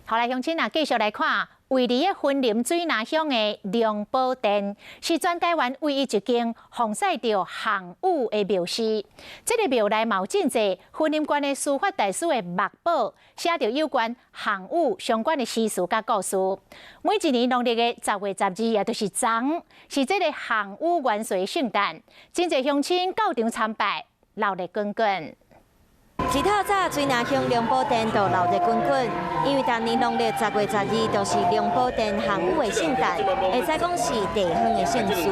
好來，鄉親啊，繼續來看，位佇個雲林水林鄉的龍寶殿，是全台灣唯一一間奉祀著項羽的廟寺。這个廟內嘛有真濟雲林縣的書法大師的墨寶，寫著有關項羽相關的詩詞佮故事。每一年農曆的10月12，也就是昨，是這個項羽元帥聖誕，真濟鄉親到場參拜，鬧熱滾滾。一透早，水林鄉龍寶殿就鬧熱滾滾，因為逐年農曆10月12就是龍寶殿項羽的聖誕，會使講是地方的盛事。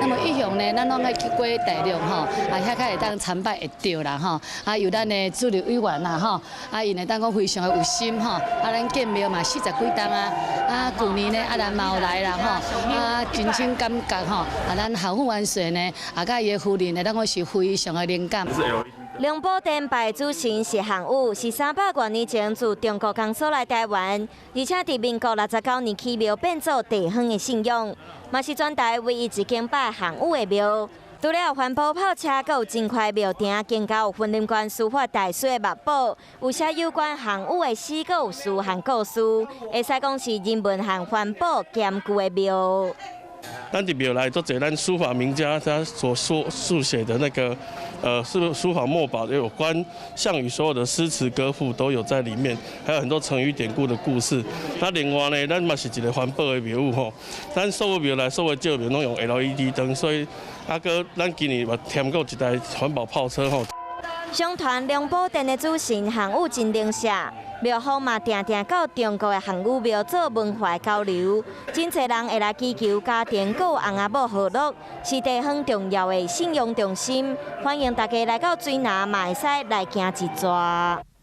那麼一向呢，咱攏愛去過大陸吼，啊，遐較會當參拜會著啦吼，啊，由咱的主任委員啦吼，啊，𪜶會當講非常的有心吼，啊，咱建廟嘛四十幾冬啊，啊，舊年呢，啊，咱嘛有來啦吼，啊，真深感覺吼，啊，咱項羽元帥呢，啊，佮伊的夫人呢，咱講是非常的靈感。龍寶殿拜主神是項羽，是300多年前自中國江蘇來台灣，而且佇民國69年起廟變做地方的信仰，嘛是全台唯一一間拜項羽的廟。除了環保炮車，閣有真寬廟埕，更加有雲林縣書法大師的墨寶，有寫有關項羽的詩，閣有詩和故事，會使講是人文和環保兼具的廟。咱佇廟內足濟咱書法名家他所書寫的那個，是書法墨寶，有關項羽所有的詩詞歌賦都有在裡面，還有很多成語典故的故事。那另外呢，咱嘛是一个環保的廟宇吼，咱所有廟內所有照明攏用 LED 燈，所以啊閣咱今年嘛添購一台環保炮車吼。相傳龍寶殿的主神項羽真靈聖，廟方嘛定定到中國的項羽廟做文化交流，真濟人會來祈求家庭閣有翁仔某和樂，是地方重要的信仰中心。歡迎大家來到水林，嘛會使來行一逝。